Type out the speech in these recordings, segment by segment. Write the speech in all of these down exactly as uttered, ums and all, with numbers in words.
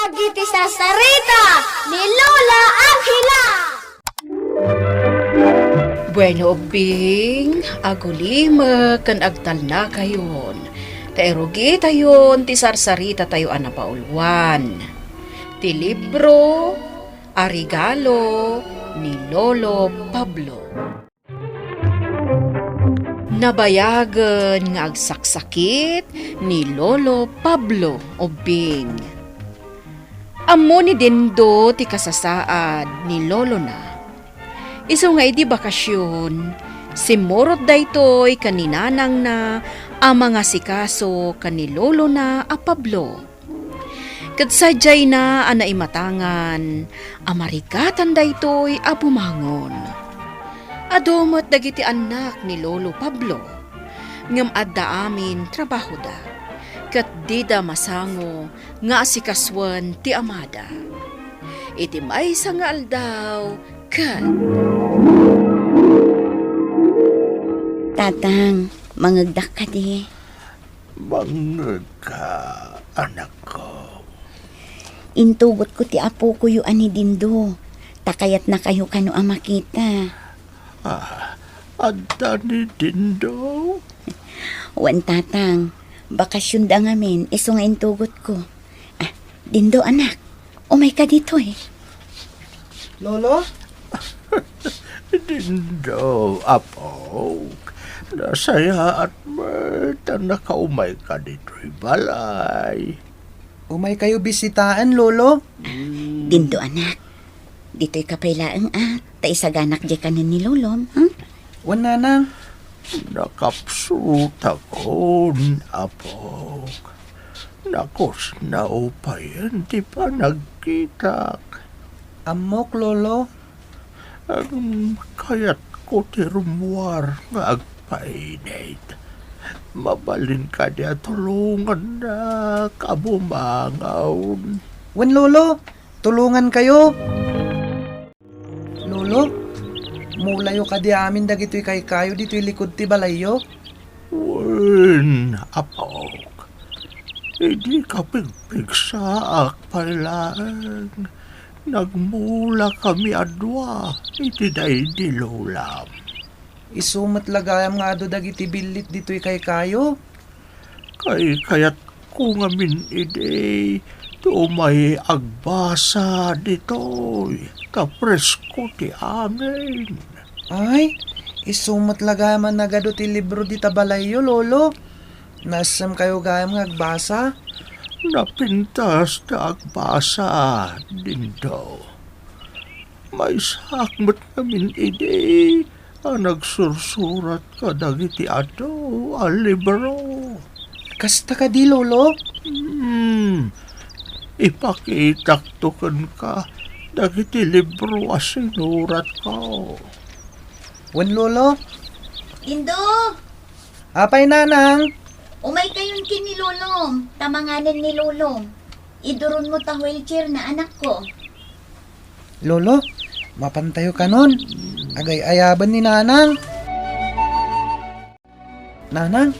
Dagiti sarsarita ni Lola Angela. Bueno, ubbing, agulimek ken agtalnakayon ta irugitayon ti sarsarita tayo a napauluan. Ti libro a regalo ni Lolo Pablo. Nabayagen nga agsaksakit ni Lolo Pablo ubbing. Ammo ni Dindo ti kasasaad ni lolona. Isu nga idi bakasion, simmurot daytoy ken ni nanangna a mangasikaso ken ni lolona a Pablo. Ket sadiayna a naimatangan a marigatan daytoy a bumangon. Adu met dagiti annak ni Lolo Pablo, ngem adda amin trabahoda, ket dida masango nga asikasuen ti amada. Iti maysa nga aldaw, ket Tatang, mangngegdak kadi? Mangngegka, anakko. Intugotko ti apokoyo a ni Dindo, ta kayatnakayo kano a makita. Ah, adda ni Dindo? Wen, Tatang. Bakasionda ngamin, isu nga intugotko. Ah, Dindo, anak. Umayka ditoy. Lolo? Dindo, apok. Nasayaat met a nakaumayka ditoy balay. Umaykayo bisitaen, Lolo? Dindo, anak. Ditoyka pay laeng a, ta isaganak diay kanen ni Lolom, hmm? Wen, Nanang. Nakapsutakon, apok. Nakusnaw payen ti panagkitak. Ammok, Lolo. Ngem kayatko ti rummuar nga agpainit. Mabalin kadi a tulongannak a bumangon? Wen, Lolo, tulongankayo. Lolo, mulayo kadi amin dagitoy kaykayo ditoy likud ti balayyo? Wen, apok. Idi kapigpigsaak pay laeng, nagmulakami a dua iti daydi lolam. Isu met la gayam nga adu dagiti billit ditoy kaykayo? Kaykayatko ngamin idi ti umay agbasa ditoy, ta presko ti angin. Ay, isu met la gayam a nagadu ti libro dita balayyo, Lolo. Nasemkayo gayam nga agbasa? Napintas ta agbasa, Dindo. Maysaak met ngamin idi a nagsursurat kadagiti adu a libro. Kasta kadi, Lolo? Hmm, ipakitakto kenka dagiti libro a sinuratko. Wen, Lolo? Dindo! Apay, Nanang? Umaykayon ken ni Lolom, ta manganen ni Lolom. Iduronmo ta wheelchair na, anakko. Lolo, mapantayo kanon. Agay-ayaben ni Nanang. Nanang,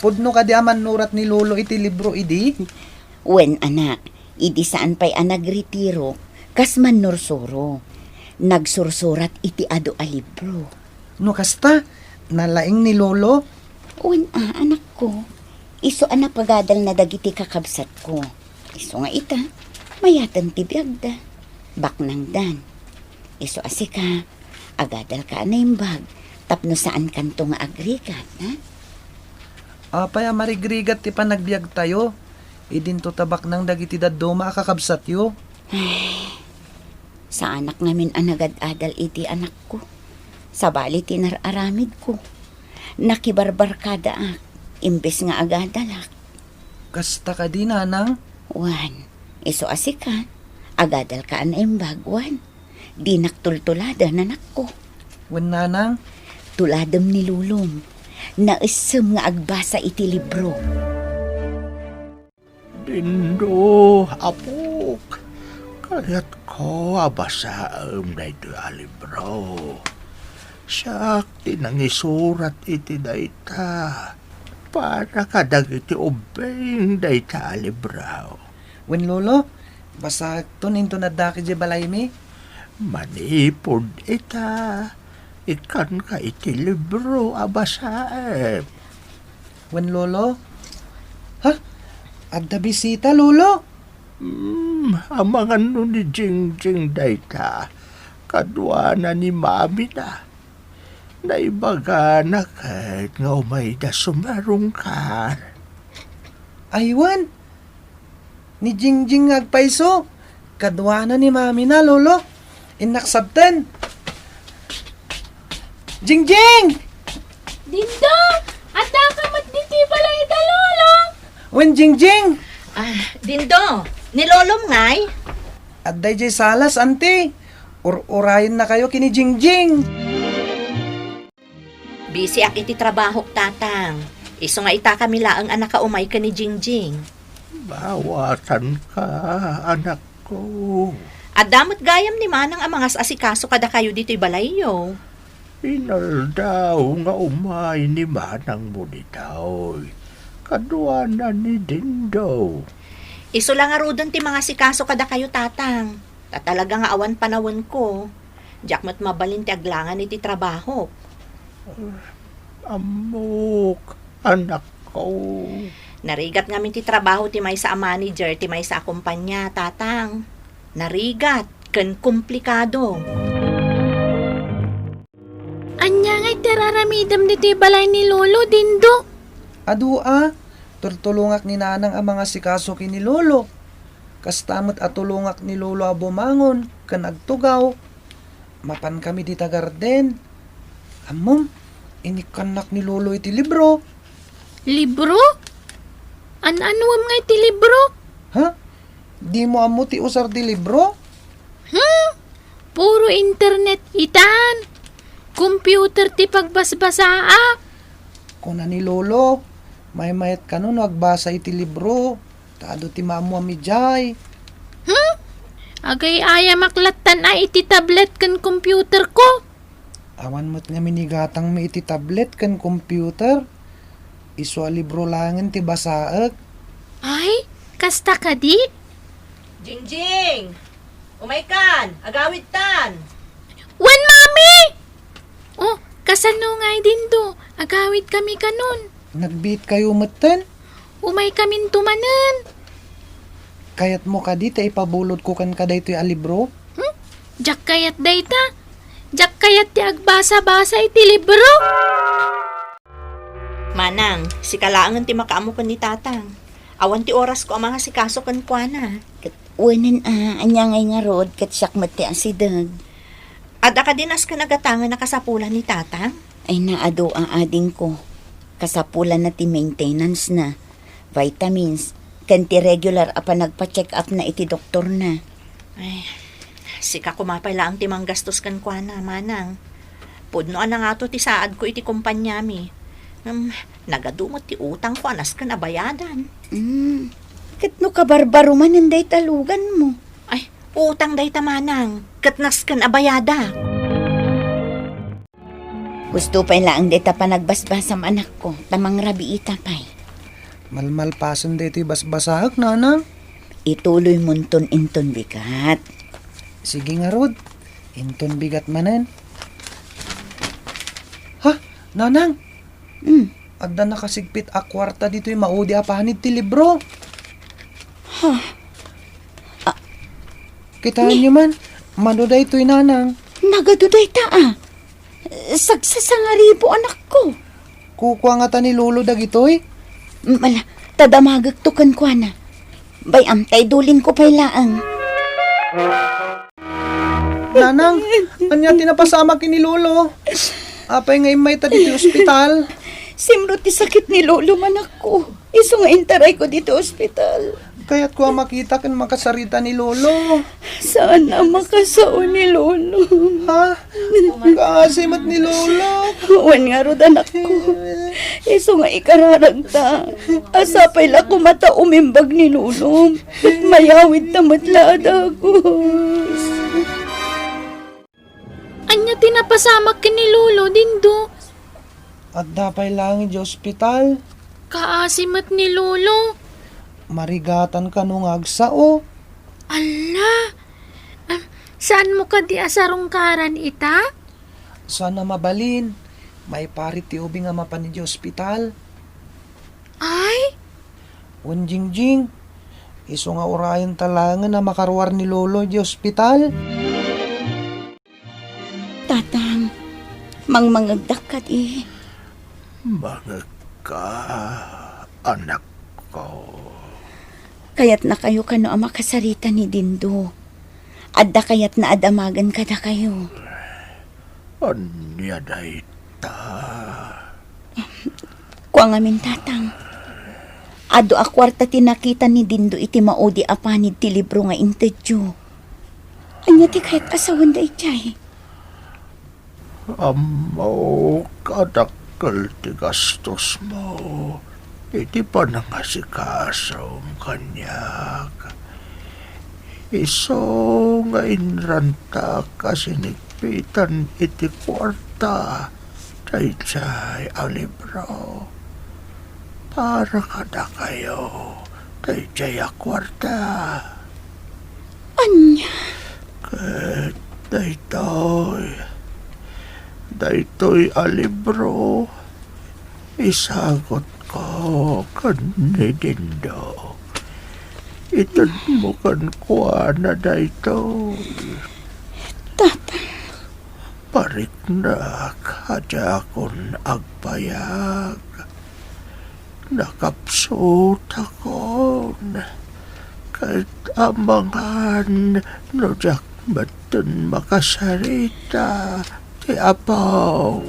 pudno kadi a mannurat ni Lolo iti libro idi? Wen, anak, idi saan pay a nagretiro, kas mannursuro. Nagsursurat iti adu a libro. No kasta, nalaing ni Lolo? Wen a, anakko. Isu a napagadalna dagiti kakabsatko. Isu nga ita, mayaten ti biagda. Baknangdan. Isu a sika, agadalka a naimbag tapno saankanto nga agrigat, ha? Apay a marigrigat ti panagbiagtayo? Idinto ta baknang dagiti dadduma a kakabsatyo. Ay, saanak ngamin a nagad-adal iti anakko. Sabali ti nar-aramidko. Nakibarbarkadaak, imbes nga agadalak. Kasta kadi, Nanang? Wen, isu a sika, agadalka a naimbag, wen. Dinak tultuladen, anakko. Wen, Nanang? Tuladem ni Lolom. Naessem nga agbasa iti libro. Dindo, apok, kayatko a basaem daytoy a libro. Siak ti nangisurat iti dayta. Para kadagiti ubbing dayta a libro. Wen, Lolo, Basaekton inton addaka idiay balaymi. Manipud ita, ikkanka iti libro a basaem. Wen, Lolo? Ha? Adda bisita, Lolo? Hmm, amangan no ni Jingjing dayta. Kaduana ni mamina. Naibagana ket nga umayda sumarungkar. Ay wen, ni Jingjing nga agpayso, kaduana ni mamina, Lolo. Innak sabten. Jingjing! Dindo! Addaka met ditoy balayda, Lolo! Wen, Jingjing! Ah, Dindo, ni Lolom ngay? Adda idiay salas, Anti. Ur-urayennakayo ken ni Jingjing. Bisiak iti trabahok, Tatang. Isu nga ita kami laeng a nakaumay ken ni Jingjing. Maawatanka, anakko. Adda met gayam ni Manang a mangas-asikaso kadakayo ditoy balayyo. Inaldaw nga umay ni manangmo ditoy. Kaduana ni Dindo. Isu la ngaruden ti mangasikaso kadakayo, Tatang. Ta talaga nga awan panawenko. Diak met mabalin ti aglangan iti trabahok. Ammok, anakko. Narigat ngamin ti trabaho ti maysa a manager ti maysa a kompania, Tatang. Narigat ken komplikado. Ania ngay ti ar-aramidem ditoy balay ni Lolo, Dindo? Adu a, tultulongak ni Nanang a mangasikaso ken ni Lolo. Kasta met a tulongak ni Lolo a bumangon ken agtugaw. Mapankami dita garden. Ammom, inikkannak ni Lolo iti libro. Libro? An-anuem ngay ti libro? Ha? Dimo ammo ti usar ti libro? Hmm? Puro internet itan. Computer ti pagbasbasaak. Kuna ni Lolo, maymayat kano no agbasa iti libro, ta adu ti maammuam idiay. Hmm? Agay-ayamak lattan a iti tablet ken computer ko. Awan met ngamin igatangmi iti tablet ken computer. Isu a libro laengen ti basaek. Ay, kasta kadi? Jingjing! Umaykan, agawidtan! Wen, Mami! Oh, kasano ngay, Dindo? Agawidkami kanon. Nagbiitkayo metten? Umaykaminto manen. Kayatmo kadi ta ipabulodko kenka daytoy a libro? Hmm? Diak kayat dayta. Diak kayat ti agbasa-basa iti libro. Manang, sika laengen ti makaammo ken ni Tatang. Awan ti orasko a mangasikaso kenkuana. Ket wenen a, ania ngay ngarud, ket siak met ti asideg. Adda kadi nasken a gatangen a kasapulan ni Tatang? Ay, naadu a, adingko. Kasapulanna ti maintenance-na, vitamins, ken ti regular a panagpa-check-up-na iti doktorna. Ay, sika koma pay laeng ti manggastos kenkuana, Manang. Pudno a nangato ti saadko iti kompaniami. Ngem nagadu met ti utangko a nasken a bayadan. Mm. Ket no kabarbaro manen dayta luganmo? Ay, utang dayta, Manang, ket nasken a bayadak. Husto pay laeng dayta panagbasbasam, anakko, ta mangrabiita pay. Malmalpasen daytoy basbasaek, Nanang. Ituloymonton inton bigat. Sige ngarud, inton bigat manen. Ha, Nanang? Hmm. Adda nakasigpit a kuarta ditoy maudi a panit ti libro. Ha? Kitaenyo man, mano daytoy, Nanang? Nagadu dayta, a. Sagsasangaribo, anakko. Kukua ngata ni Lolo dagitoy? Mala, ta damagekto kenkuana. Bay-am ta idulinko pay laeng. Nanang, ania ti napasamak ken ni Lolo? Apay nga immayta ditoy ospital? Simrot ti sakit ni Lolo, anakko. Isu nga intarayko ditoy ospital. Kayatko a makita ken makasarita ni Lolo. Saan a makasao ni Lolo? Ha? Kaasi met ni Lolo. Wen ngarud, anakko. Isu nga ikararagta. Sapay la koma ta umimbag ni Lolo. Mayawidta met la a dagus. Ania ti napasamak ken ni Lolo, Dindo? Adda pay laeng idiay ospital. Kaasi met ni Lolo. Marigatan kano nga agsao. Ala! Ah, saanmo kadi a sarungkaran ita? Saan a mabalin. Maiparit ti ubing a mapan idiay ospital. Ay? Wen, Jingjing. Isu nga urayenta laengen a makaruar ni Lolo idiay ospital. Tatang, mangmangegdak kadi. Mangegka, anakko. Kayatnakayo kano a makasarita ni Dindo? Adda kayatna a damagen kadakayo? Ania dayta? Kua ngamin, Tatang. Adu a kuarta ti nakita ni Dindo iti maudi a panid ti libro nga intedyo. Ania ti kayat a sawen daydiay? Ammok a dakkel ti gastosmo iti panangasikasom kaniak. Isu nga inrantak a sinigpitan iti kuarta daydiay a libro. Para kadakayo daydiay a kuarta. Ania? Ket daytoy, daytoy a libro, isagutko ken ni Dindo. Itedmo kenkuana daytoy. Tata. Pariknak a diakon agpayag. Nakapsutakon, ket amangan no diak metten makasarita ti apok.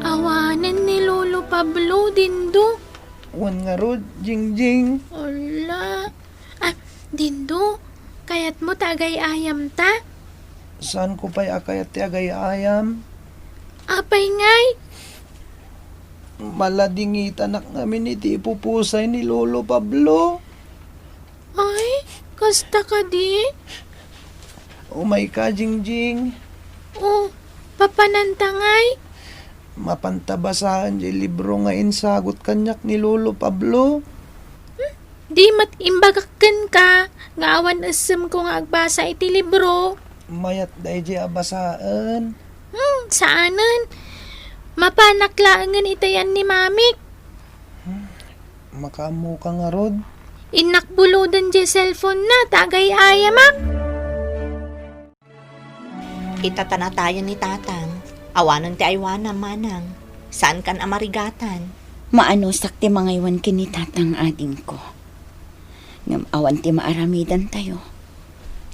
Awanen ni Lolo Pablo, Dindo. Wen ngarud, Jingjing. Ala. Ah, Dindo, kayatmo ta agay-ayamta? Saanko pay a kayat ti agay-ayam. Apay ngay? Maladingitanak ngamin iti ipupusay ni Lolo Pablo. Ay, kasta kadi? Umayka, Jingjing. O, papananta ngay? Mapanta basaen diay libro nga insagut kaniak ni Lolo Pablo. Hmm? Di met imbagak kenka nga awan essemko nga agbasa iti libro. Mayat daydiay a basaen. Hmm, saanen. Mapanak laengen itayan ni Mamik. Hmm, makaammoka ngarud? Innak buloden diay cellphone na, ta agay-ayamak. Ita ta natayen ni Tatang, awanen ti aywanam, Manang. Saankan a marigatan. Maanusak ti mangaywan ken ni Tatang, adingko. Ngem awan ti maaramidantayo.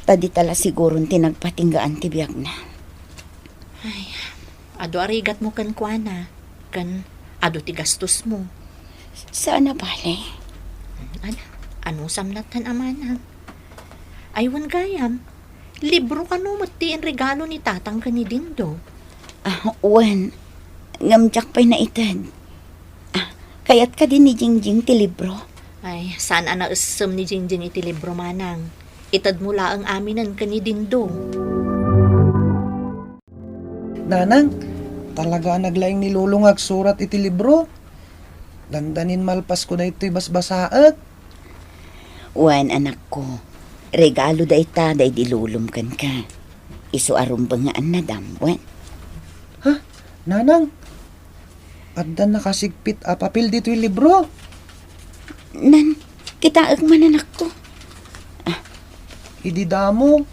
Ta dita la siguron ti nagpatinggaan ti biagna. Ay, adu a rigatmo kenkuana, ken adu ti gastosmo. Saan a bale? Ala, anusam lattan a manang. Ay, wen gayam, libro kano met ti inregalo ni Tatang ken ni Dindo? Ah, wen. Ngem diak pay naited. Ah, kayat kadi ni Jingjing ti libro? Ay, saan a naessem ni Jingjing iti libro, Manang. Itedmo laeng aminen ken ni Dindo. Nanang, talaga a naglaing ni Lolo nga agsurat iti libro. Dandanin malpasko daytoy basbasaek. Wen, anakko, regalo dayta daydi lolom kenka. Isu a rumbeng nga annadam, wen. Ha? Nanang, adda nakasigpit a papel ditoy libro? Nan, kitaek man, anakko. Ah. Idi damo,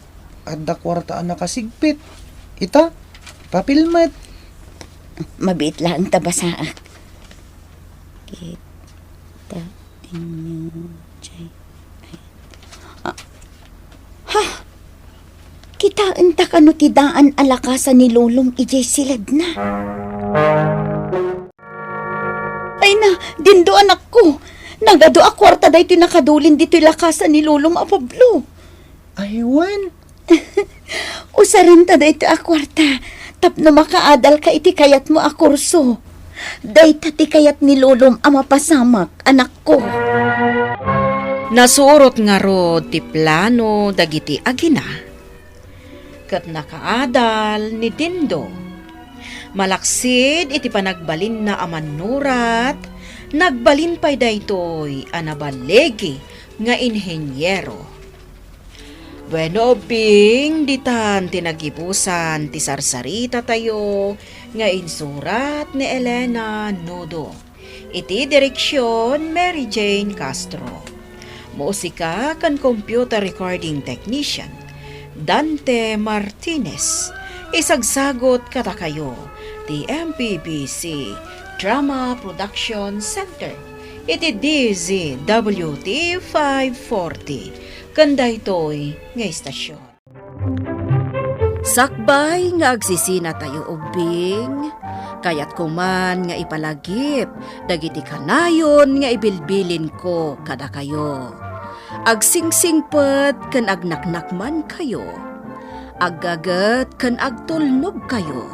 adda kuarta a nakasigpit. Ita, papel met. Mabiit laeng ta basaak. Kita inyo, jay. Ah. Ha? Kitaenta kano ti daan a lakasan ni Lolom idiay siledna? Ay na, Dindo, anakko. Nagadu a kuarta daytoy nakadulin ditoy lakasan ni Lolom a Pablo. Ay, wen. Usarenta daytoy a kuarta tapno makaadalka iti kayatmo a kurso. Dayta ti kayat ni Lolom a mapasamak, anakko. Nasurot ngarud ti plano dagiti agina. ket nakaadal ni Dindo. Malaksid iti panagbalinna a mannurat, nagbalin pay daytoy a naballigi nga inheniero. Bueno, Ubbing, ditan ti nagibusan ti sarsarita tayo nga insurat ni Elena Nudo. Iti direksyon, Mary Jane Castro. Musika ken computer recording technician, Dante Martinez. Isagsagot kadakayo ti M P B C Drama Production Center iti D Z W T five forty ken daytoy nga istasyon. Sakbay nga agsisinatayo, Ubbing, kayatko man nga ipalagip dagiti kanayon nga ibilbilinko kadakayo. Agsingsingpet ken agnaknakmankayo. Aggaget ken agtulnogkayo.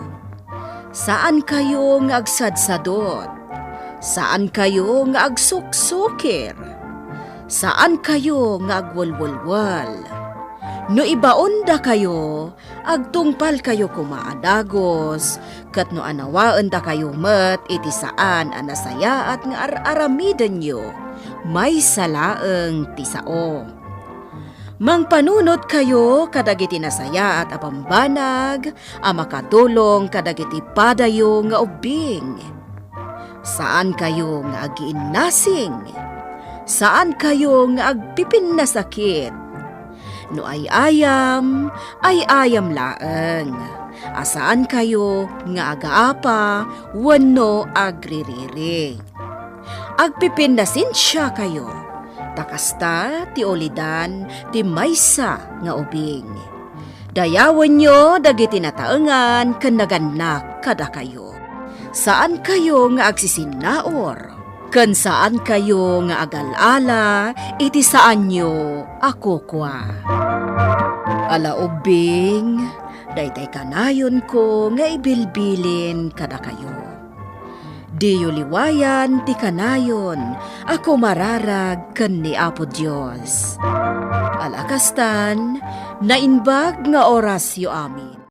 Saankayo nga agsadsadot. Saankayo nga agsuksukir. Saankayo nga agwelwelwel. No ibaondakayo, agtungpalkayo koma a dagus, ket no anawaendakayo met iti saan a nasayaat nga ar-aramidenyo, maysa laeng ti sao. Mangpanunotkayo kadagiti nasayaat a bambanag a makatulong kadagiti padayo nga ubbing. Saankayo nga agiinnasing. Saankayo nga agpipinnasakit. No ay-ayam, ay-ayam laeng. A saankayo nga agaapa wenno agririri. Agpipinnasensiakayo, ta kasta ti ulidan ti maysa nga ubing. Dayawenyo dagiti nataengan ken nagannak kadakayo. Saankayo nga agsisinnaur, ken saankayo nga agal-ala iti saanyo a kukua. Ala ubbing, daytay kanayonko nga ibilbilin kadakayo. Diyo liwayan ti kanayon a kumararag ken ni Apo Dios. Ala kastan, naimbag nga orasyo amin.